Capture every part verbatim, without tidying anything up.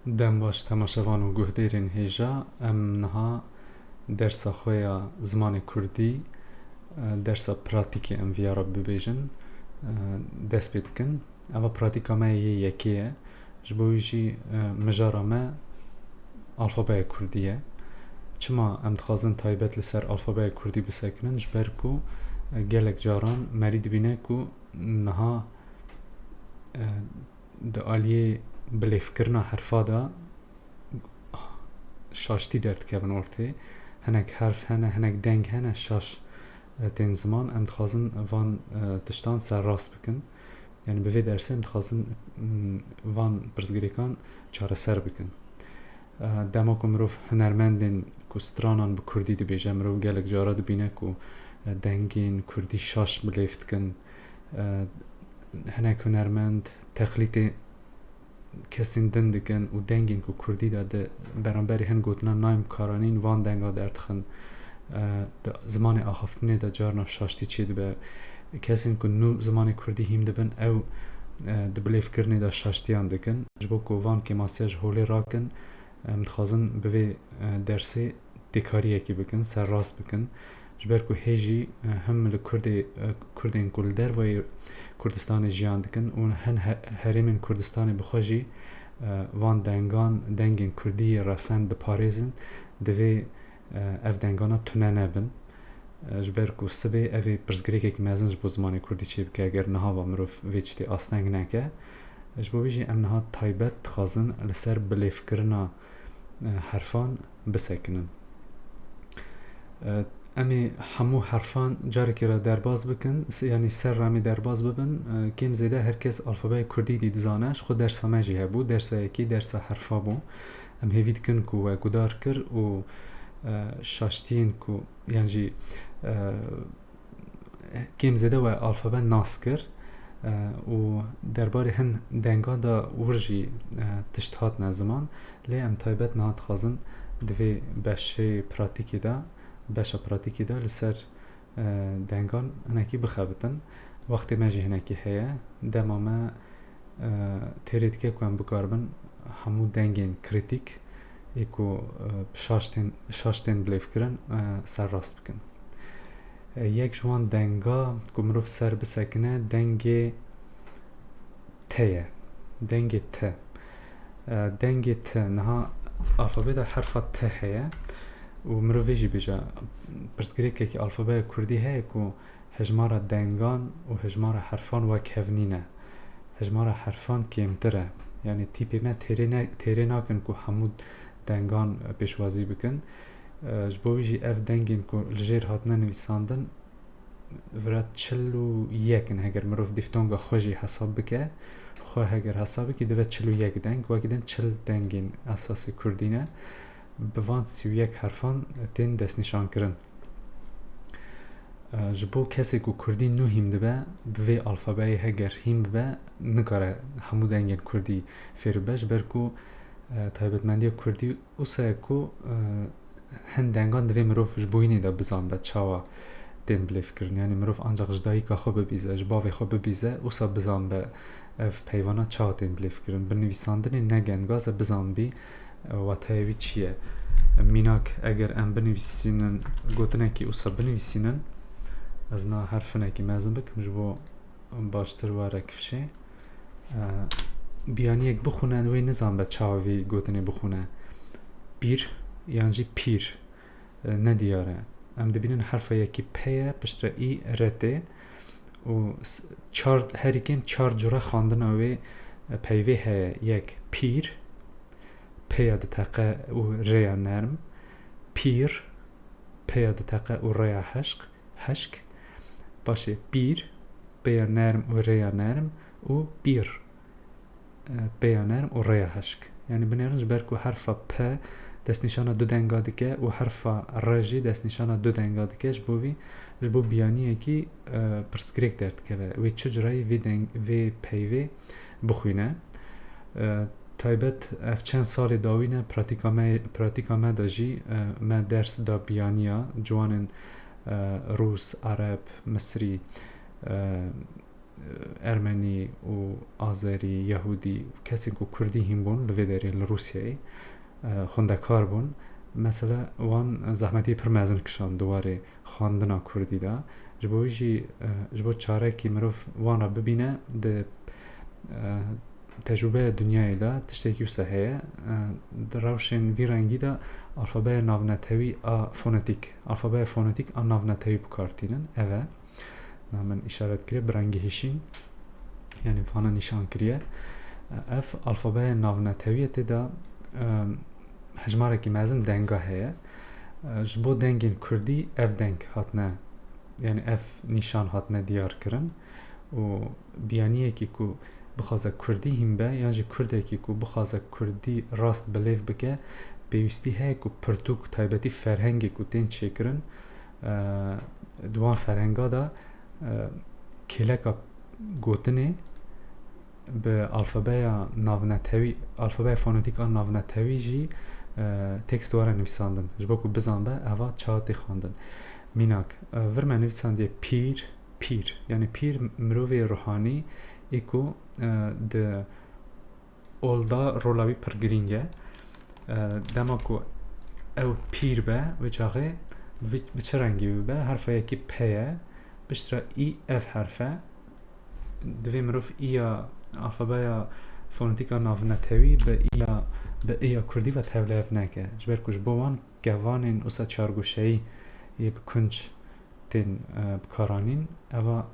Dem baş temaşevan û guhdêrên hêja, em niha dersa xwe ya zimanê kurdî, e, dersa pratîkê em viya re bibêjin, e, dest pê dikin. Eva pratîka me yê yekê ye. Ji bo wî jî, e, mijara me alfabeya kurdî ye. Çima em dixwazin taybet li ser alfabeya kurdî bisekinin? Ji ber ku, e, gelek caran merî dibîne ku niha, e, di aliyê bilêvkirina herfa de şaştî derdikevin ortê. Hinek herf hene, hinek deng hene, şaş, e, tên ziman. Em dixwazin van, e, tiştan serrast bikin. Yani bi vê dersê em dixwazin, m, van pirsgirêkan çareser bikin. E, dema ku mirov hunermendên ku stranan bi kurdî dibêje, mirov gelek cara dibîne ku, e, dengên kurdî şaş bilêv dikin. E, hinek hunermend teqlîtê kesên din dikin û dengên ku kurdî de di beramberî hin gotina nayê karanîn van denga derdixin. E, di zimanê axaftinê de carna şaştî çêdibe. Kesên ku nû zimanê kurdî hîm dibin, ew, e, di bilêvkirinê de şaştiyan dikin. Ji bo ku van kêmasiya ji holê rakin, em dixwazin bi vê, e, dersê têkariyekî bikin, serrast bikin. Ji ber ku hê jî, e, him li Kurdê, e, Kurdên ku li dervayê Kurdistanê jiyan dikin û hin he-, herêmên Kurdistanê bi xwe jî, e, van dengan, dengên kurdî yê resen diparêzin, divê, e, ev dengana tune nebin. E, ji ber ku sibê ev ê pirsgirêkek mezin ji bo zimanê kurdî çêbike, eger niha va mirov vê tiştê asteng neke. Ji bo vî jî em niha taybet dixwazin li ser bilêvkirina, e, herfan bisekinin. E, em ê hemû herfan carekê re derbas bikin, s-, yanî ser re em ê derbas bibin. E, kêm zêde her kes alfabeya kurdî dî dizane, ji xwe dersa me jî hebû, dersa yekê dersa herfa bû. Em hêvî dikin ku we guhdar kir û, e, şaştiyên ku, yan jî, e, kêm zêde we alfabe nas kir, e, û derbarê hin dengan de wir jî, e, tişt hatine ziman, lê em taybet niha dixwazin di vê beşê pratîkê de, beşa pratîkê de li ser, e, dengan hinekî bixebitin. Wextê me jî hinekî heye. Dema me, e, têrê dike ku em bikaribin hemû dengên krîtîk ê ku, e, şaş tên, şaş tên bilêvkirin, e, serrast bikin. E, yek ji wan denga ku mirov ser bisekine, dengê T ye. Dengê T. E, dengê T. Niha alfabê de herfa T heye û mirov vê jî bêje, pirsgirêkekî alfabeya kurdî heye ku hejmara dengan û hejmara herfan wek hev nîne. Hejmara herfan kêmtir e. Yanî tîpê me têrê ne-, têrê nakin ku hemû dengan pêşwazî bikin. E, ji bo wî jî ev dengên ku li jêr hatine nivîsandin, vira çil û yek in. Heger mirov dîftonga xwe jî hesab bike, xwe heger hesab bike, dibe çil û yek deng. Wekî din çil dengên esasî kurdî ne. Bi van sî û yek herfan tên destnîşankirin. E, ji bo kesê ku kurdî nû hîm dibe, bi vê alfabeyê heger hîm bibe, nikare hemû dengên kurdî fêr bibe, ji ber ku, e, taybetmendiya kurdî wisa ye ku, e, hin dengan divê mirov ji boyînê de bizanbe çawa tên bilêvkirin. Yanî mirov ancaq ji dayika xwe bibîze, ji bavê xwe bibîze, wisa bizanbe ev peyvana çawa tên bilêvkirin. Bi nivîsandinê ne gengaz e bizanbî, e, wateyê wî çi ye. Mînak, eger em binivîsînin, gotinekî wisa binivîsînin, ez niha herfinekî mezin bikim ji bo baştir were kifşê. E, biyaniyek bixwîne, wê nizanbe çawa vî gotinê bixwîne. Pîr yan jî pîr, e, ne diyar e. Em dibînin herfa yekî P ye, piştre î R tê û s-, çar, herî kêm çar cure xwendina wê, e, peyvê heye. Yek pîr, P ya diteqe û R ya nerm. Pîr, P ya diteqe û R ya heşk, heşk. Paşê pîr, P ya nerm û R ya nerm û pîr, e, P ya nerm û R ya heşk. Yanî binêrin ji ber ku herfa P destnîşana du denga dike û herfa R jî destnîşana du denga dike, ji bo vî, ji bo biyaniyekî, e, pirsgirêk derdikeve. Wê çi cureyê vê deng-, vê peyvê bixwîne. E, taybet ev çend salê dawî ne, pratîka me, pratîka me de jî, e, me ders da biyaniya ciwanên, e, rûs, ereb, misrî, e, Ermenî û Azerî, Yehûdî û kesên ku Kurdî hîn bûn li vê derê li Rûsyayê, e, xwendekar bûn. Mesela wan zehmetiyê pir mezin kişand di warê xwendina Kurdî de. Ji bo wî jî, e, ji bo çarekî mirov wan re bibîne, di, e, tecrûbeya dinyayê de tiştekî wisa heye. E, di rewşên vî rengî de alfabeya navnetewî a fonetîk, alfabeya fonetîk a navnetewî bi kar tînin. Ev e. Niha min îşaret kiriye bi rengê hişîn, yanî vana nîşan kiriye. Ev alfabeya navnetewî ye, tê de, e, hejmarekî mezin denga heye. E, ji bo dengên Kurdî ev deng hatine, yanî ev nîşan hatine diyar kirin û biyaniyekî ku bixwaze Kurdî hîn be, yan jî Kurdekî ku bixwaze Kurdî rast bilêv bike, pêwîstî heye ku pirtûk, taybetî ferhengê ku tên çêkirin, e, di wan ferhenga de, e, kêleka gotinê bi alfabeya navnetewî, alfabeya fonetîk a navnetewî jî, e, tekst were nivîsandin. Ji bo ku bizanbe eva çawa tê xwendin. Mînak, e, vir me nivîsandiye pîr, pîr. Yanî pîr mirovê ruhanî ê ku, e, di olda rola wî pir girîng e. E, dema ku ew pîr be, wê çaxê bi, bi çi rengî bibe? Herfa yekî P ye, piştre î F herf e. Divê mirov î ya alfabeya fonetîka navnetewî bi î ya, bi î ya kurdî ve tevlihev neke. Ji ber ku ji bo wan kevanên wisa çargoşeyî yê bi kunc tên, e, bikaranîn, eva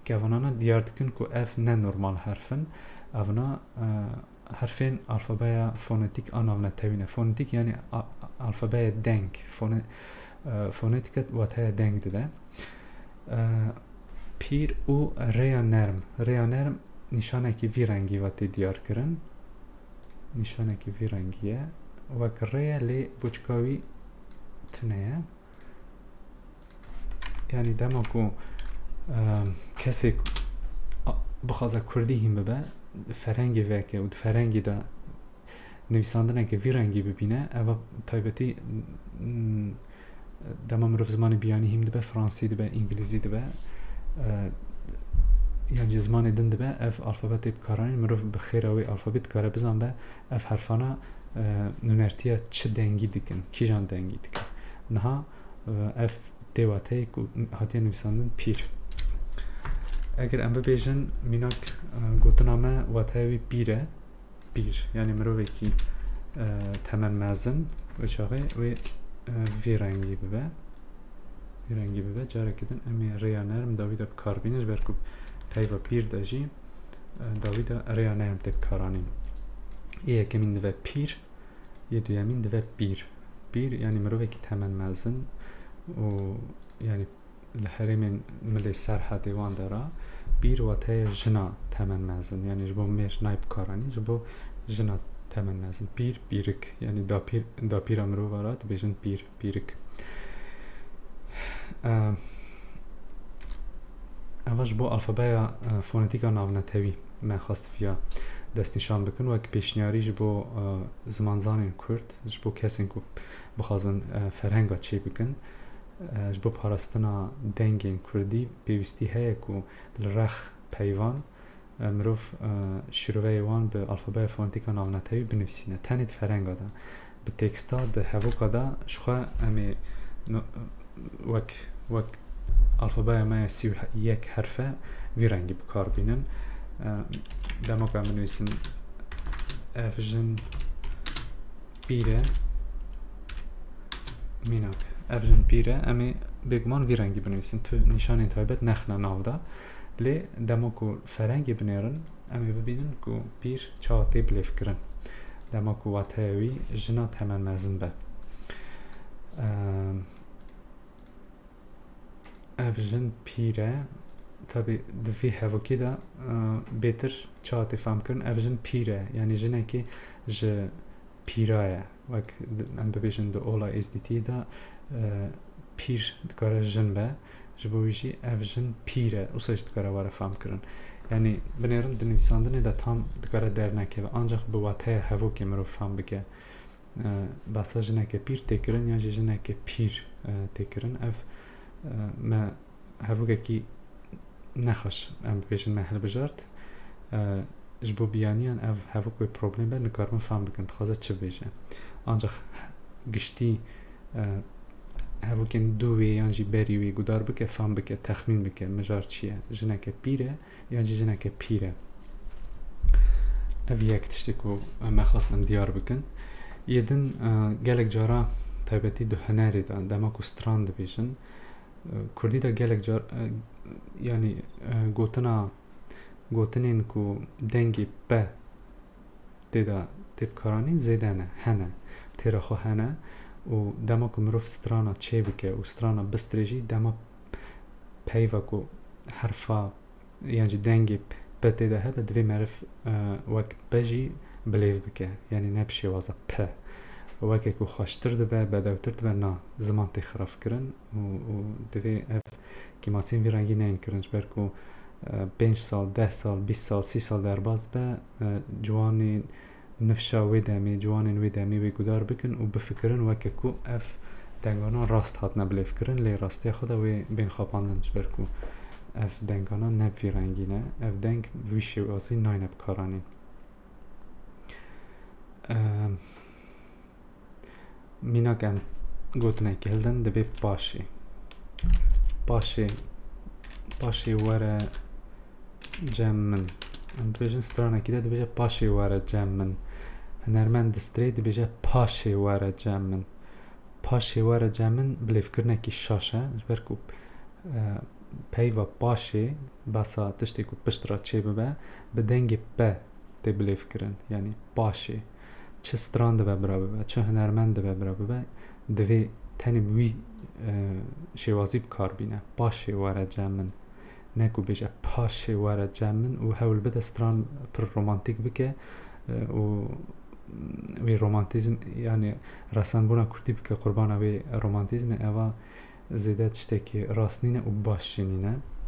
kevanana diyar dikin ku ev ne normal herf in. Evna, e, herfên alfabeya fonetîk a navnetewî ne. Fonetîk yanî a-, a-, alfabeya deng. Fone-, e, fonetîke wateya deng dide. E, pîr û rêya nerm. Rêya nerm nîşanekî vî rengî ve tê diyar kirin. Nîşanekî vî rengî ye. Wek rê ye, lê boçika wî tune ye. Yanî dema ku, e, kesê a-, bixwaze kurdî hîn bibe, ferhengê veke û di ferhengê de nivîsandineke vî rengî bibîne, eva taybetî, m, dema mirov zimanê biyanî hîn dibe, fransî dibe, îngilîzî dibe, e, yan jî zimanê din dibe, ev alfabetê bikaranîn, mirov bi xêra wê alfabê dikare bizanbe, ev herfana, e, nûnertiya çi dengî dikin, kîjan dengî dikin. Niha, e, ev tê wateyê ku hatiye nivîsandin pîr. Eger em bibêjin, mînak, e, gotina me wateya wî pîr e, pîr, yanî mirovekî, e, temen mezin, wê çaxê wê, e, vî rengî bibe. Vî rengî bibe. Carekê din em ê rêya nerm dawî de bi kar bînin, ji ber ku peyva pîr de jî, e, dawî de rêya nerm tê bikaranîn. Ê yekemîn dibe pîr, ê duyemîn dibe pîr. Pîr, yanî mirovekî temen mezin û, yanî li herêmên milê Serhedê wan de re pîr wateya jina temen mezin. Yanî ji bo mêr nayê bikaranîn, ji bo jina temen mezin. Pîr, pîrik. Yanî dapîr, dapîra mirova re dibêjin pîr, pîrik. Ev, eva ji bo alfabeya, e, fonetîka navnetewî me xwest viya destnîşan bikin. Wek pêşniyarî ji bo, e, zimanzanên Kurd, ji bo kesên ku bixwazin, e, ferhenga çê bikin, e, ji bo parastina dengên Kurdî pêwîstî heye ku li rex peyvan, e, mirov, e, şîroveyê wan bi alfabeya fonetîka navnetewî binivîsîne. Tenê di ferhenga de, bi teksta, di hevoka de, ji xwe em ê no-, wek, wek alfabeya me ya sî û yek herf e, vî rengî bi kar bînin. E, dema ku em binivîsin, ev jin pîr e, mînak, ev jin pîr e, em ê bêguman vî rengî binivîsin. Tu nîşanên taybet nexine nav de. Lê dema ku ferengê binêrin, em ê bibînin ku pîr çawa tê bilêvkirin. Dema ku wateya wî jina temenmezin be. Ehm, ev jin pîr e. Tabî di vî hevokê de, e, bêtir çawa tê fehmkirin, ev jin pîr e. Yanî jinekê ji pîra ye. Wek di, em bibêjin di ola Êzdîtiyê de, e, pîr dikare jin be. Ji bo wî jî ev jin pîr e. Wisa jî dikare were fehmkirin. Yanî binêrin di nivîsandinê de tam dikare dernekeve. Ancaq bi wateya hevokê mirov fehm bike. E, behsa jineke pîr tê kirin yan jî jineke pîr, e, tê kirin. Ev, e, me hevokekî Nexweş, em bibêjin me hilbijart. E, ji bo biyaniyan ev hevok wê problem be, nikaribin fam bikin, dixwaze çi bêje. Ancak giştî, e, hevokên dû wê yan jî berî wê gudar bike, fam bike, texmîn bike, mijar çi ye? Jineke pîr e yan jî jineke pîr e? Ev yek tiştê ku me xwest em diyar bikin. Yê din, e, gelek cara taybetî di hunerê de, dema ku stran dibêjin, e, kurdî de gelek car, e, yanî, e, gotina, gotinên ku dengê P tê de tê bikaranîn zêde ne, hene. Têra xwe hene û dema ku mirov strana çêbike û strana bistrê jî, dema peyva ku herfa yan jî dengê P tê de hebe, divê meriv, e, wek P jî bilêv bike. Yanî ne bi şêwaza P. Weke ku xweştir dibe, bedewtir dibe, na, ziman tê xirabkirin û, û divê ev kêmasiyên vî rengî neyên kirin. Ji ber ku, e, pênc sal, deh sal, bîst sal, sî sal derbas be, e, ciwanên nifşa wê demê, ciwanên wê demê wê gudar bikin û bifikirin weke ku ev dengana rast hatine bilêvkirin, lê rastiya xwe de wê bên xapandin, ji ber ku ev dengana ne bi vî rengî ne, ev deng bi vî şêwazî nayne bikaranîn. Em, Mînak em gotinekî hildin, dibê paşê. Paşê, paşê were cem min. Em dibêjin stranekî de dibêje paşê were cem min. Hunermend distrê dibêje paşê were cem min. Paşê were cem min bilêvkirinekî şaş e. Ji ber ku, e, peyva paşê, besa tiştê ku pişt re çêbibe, bi dengê P tê bilêvkirin. Yanî paşê. Çi stran dibe bira bibe, çi hunermend dibe bira bibe, divê tenê bi wî, e, şêwazî bi kar bîne. Paşê were cem min. Ne ku bêje paşê were cem min û hewl bide stran pir romantîk bike, e, û wê romantîzm, yanî resenbûna kurdî bike qurbana wê romantîzmê, eva zêde tiştekî rast nîne û baş jî nîne.